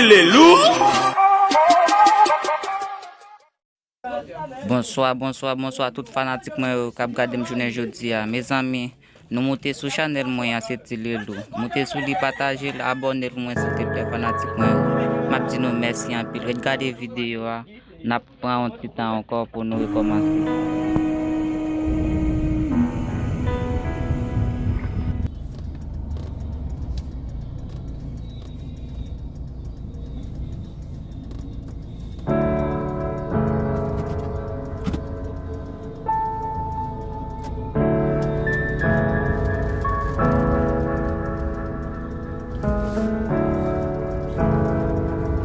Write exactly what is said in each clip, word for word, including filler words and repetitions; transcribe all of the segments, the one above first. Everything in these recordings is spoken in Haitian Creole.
Lelou. Bonswa, bonswa, bonswa tout fanatik mwen yo k ap gade m jounen jodi a. Mezanmi, nou moute sou chanèl mwen an, se Ti Lelou. Moute sou li, pataje l, abòne l pou mwen silteplè fanatik mwen yo. M ap di nou mèsi anpil. Ret gade videyo a, n ap pran yon ti tan ankò pou nou rekòmanse.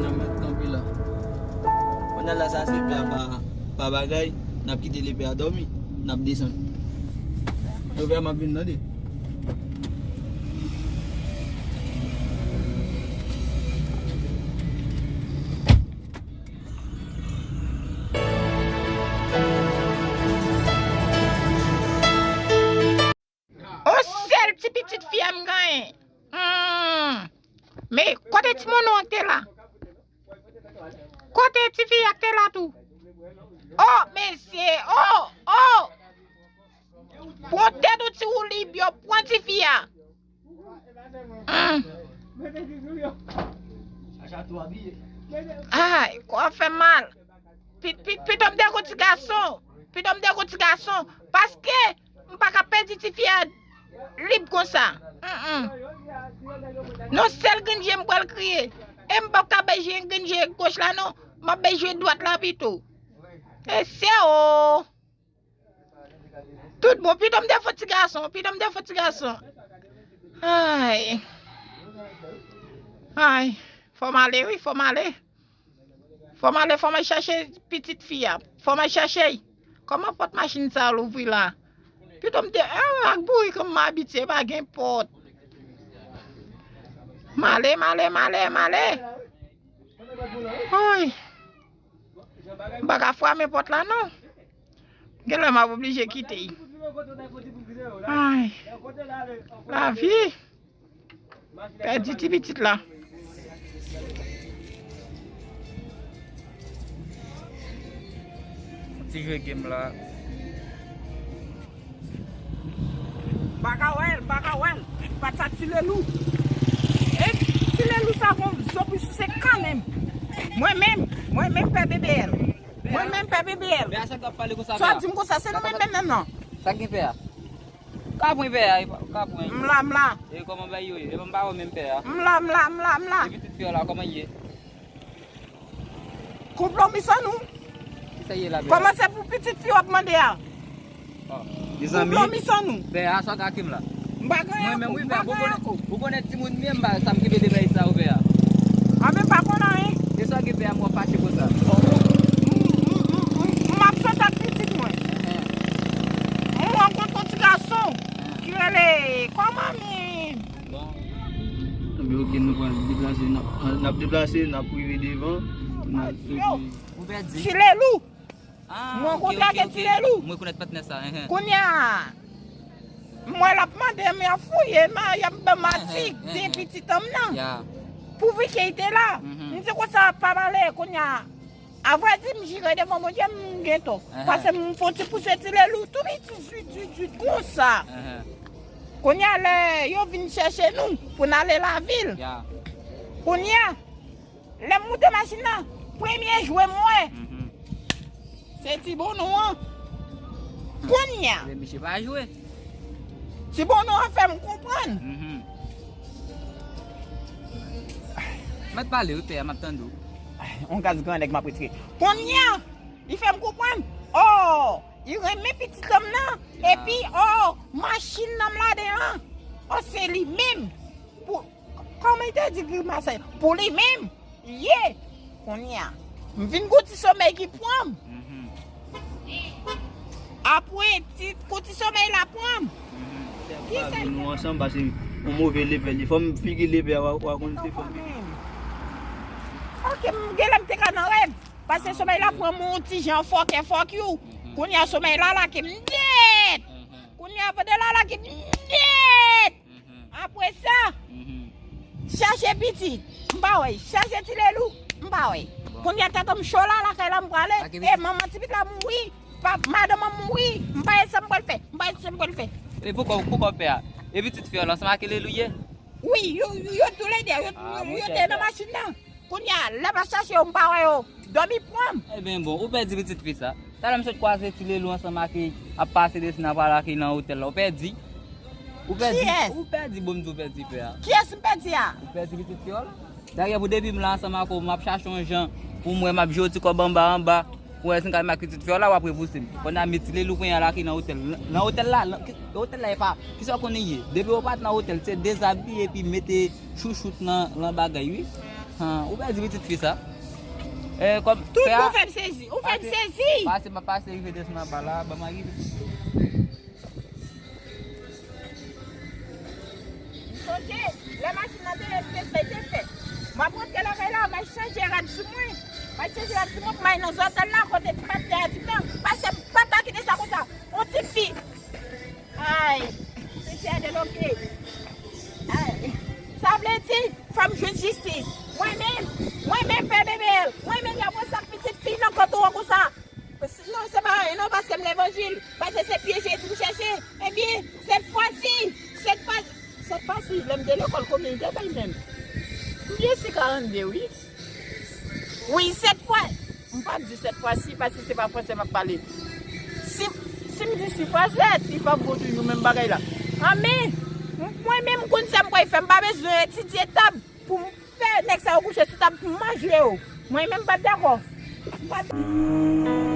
Nan mèt kanpe la. Pandan la sa se pè a pa, pa bagay, n ap kite lepè a dòmi, n ap desann. Yo pè a m ap vin tande. On sèl ti pitit fi a m genyen. Hmm. Men kote ti mono an te la? Kote ti fi a te la tou? Oh, mesye, oh, oh! Pran tèt ou ti woulib yo, pran ti fi a. Hmm. Ay, kò fè mal. Pi-, pi-, pito m te gon ti gason. Pito m te gon ti gason. Paske m pa ka pèdi ti fi a lib konsa. Mm, mm. Non, sèl grenn je m pral kriye. E m p ap ka bay je grenn je goch la non. M ap bay je dwat la pito. E se o. Tout bon, pito m te fon ti gason, pito m te fon ti gason. Ay. Ay, fò m ale wi, fò m ale. Fò m ale, fò m al chèche pitit fi a. Fò m al chèche. Kòman pòt machin sa louvri la? Pito m te, ah, ak bourik m abitye, pa gen pòt. M ale, m ale, m ale, m ale. Oy. M pa ka frape pòt la non. Genlè m ap oblije kite. Ay. Lavi. Pèdi ti pitit la. Ti jwe game la. M pa ka wè l, m pa ka wè l. Pat sa Ti Lelou. E Ti Lelou sa gon zo pou souse kanmenm. Mwen menm, mwen menm pè B B L. Mwen menm pè B B L. Sa w di m konsa, se nou menm menm menm non. Sa gen pè a? Ka pran pè a, e pa, ka pran. M la, m la. E kòman bagay yo ye? E pa m pa wè menm pè a. M la, m la, m la, m la. E pitit fi a la, kòman l ye? Konplo misan nou. Kisa ye la, pè a? Kòman se pou pitit fi w ap mande a? Oh. Mezanmi, konplo misan nou. Pè a, sa w ka kem la? M pa gen anyen ankò, m pa gen anyen ankò. Ou konnen timoun m ye, m pa sa m kenbe de bagay sa yo, pè a. Anben pa konn anyen. E sa w gen, pè a, m wè w fache konsa. M, m, m, m, m ap sot ak pitit mwen. Enhen. M rankontre yon ti gason ki rele, kòman mi? Bon. Enben, oke, nou pral deplase, n ap, n ap deplase, n ap rive devan, n ap soti. Ti Lelou. Ah, m rankontre avèk Ti Lelou. Mwen rekonèt patnè sa, enhen. Kounye a, m wè l ap mande m, y ap fouye m, y ap ban m atik de pitit an m nan. Pou vi ke l te la. M di konsa, pa pale, kounye a, Avrèdi, m jire devan Bondye, m gen tò. Paske m fè yon ti pouse Ti Lelou tou piti, zwit, zwit, zwit, konsa. Kounye a, lè yo vin chèche nou pou n ale lavil. Kounye a, lè m moute machin nan, premye jwe m wè, se Ti Bono an. Kounye a. Men misye pa jwe. Ti Bono an fè m konprann. Mèt pale wi, pè a, m ap tande w. On gaz gran nèg m ap retire. Kounye a, li fè m konprann, oh, li renmen pitit an m nan, epi, oh, machin nan m ladan an, oh, se li menm. Pou, kòman li te di grimas sa? Pou li menm. Ye! Kounye a, m vin gon ti somèy ki pran m. Apre, ti, gon ti somèy la pran m. Kisa? Nou ansanm, paske yon move lepè li. Fò m figi lepè a, w a, w a konn se fò m figi. Ok, m genlè m te ka nan rèv. Paske somèy la pran m yon ti jan fòkè fòk you. Kounye a, somèy la lage m nèt. Kounye a, pandan la lage m nèt. Apre sa, chache pitit. M pa wè. Chanje Ti Lelou. M pa wè. Kounye a tèt an m cho la, lakay la m prale. E manman ti pitit la mouri. Pa, madanm an mouri. M pa wè sa m pral fè. M pa wè sa m pral fè. E poukò, poukò w pè a? E pitit fi w la, ansanm ak Lelou ye? Wi, yo, yo toulède, yo, yo te nan machin nan. Kounye a, lè m ap chache yo, m pa wè yo. Dòmi pran m. Ebyen bon, ou pèdi pitit fi sa. Talè m sot kwaze Ti Lelou ansanm ak li ap pase desann ap pale ak li nan otèl la. Ou pèdi? Ou pèdi? Kiyès? Ou pèdi, bon, m di w pèdi pè a. Kiyès m pèdi a? Ou pèdi pitit fi w la. Dayè pou depi m la ansanm ak ou, m ap chache yon jan pou m wè m ap jwe yon ti kòb anba anba. Pou wè si m ka menm ak pitit fi w la, w ap repouse m. Kounye a, men Ti Lelou kounye a la ki nan otèl. Nan otèl la, nan, ki, otèl la e pa, kisa w konnen ye? Depi w pa t nan otèl, se dezabiye epi mete chouchout nan, nan bagay, wi. Han, ou pèdi pitit fi sa. E, kòm, tout pè a, bon fè m sezi. Ou fè m sezi. Pase, pase, pase, rive desann anba la, ban m rive. M sonje, lè machin nan te rete, sa l te fè. M ap rantre lakay la, m al chanje rad sou mwen. M al chanje rad sou mwen pou m al nan zòtèl la, kote ti patnè a di m nan. Pase m pa ta kite sa konsa. On ti fi. Ay, se ti a deloke. Ay, sa vle di, fò m jwenn jistis. Mwen menm, mwen menm, pè Bebel. Mwen menm, y ap ransak pitit fi nan kont ou an konsa. Non, se pa anyen non, paske m levanjil. Paske se pye Jezi m chèche. Ebyen, sèt fwa si, sèt fwa, sèt fwa si, lè m te lekòl, konbyen li te bay menm? M byen si karannde, wi. Wi, sèt fwa. M p ap di sèt fwa si, paske se pa fransè m ap pale. Si, si m di si fwa sèt, li p ap bon toujou menm bagay la. Anben, mwen menm, m konn sa m pral fè. M pa bezwen etidye tab pou m fè nèg sa yo kouche sou tab pou m manje yo. Mwen menm, m p ap dakò. M p ap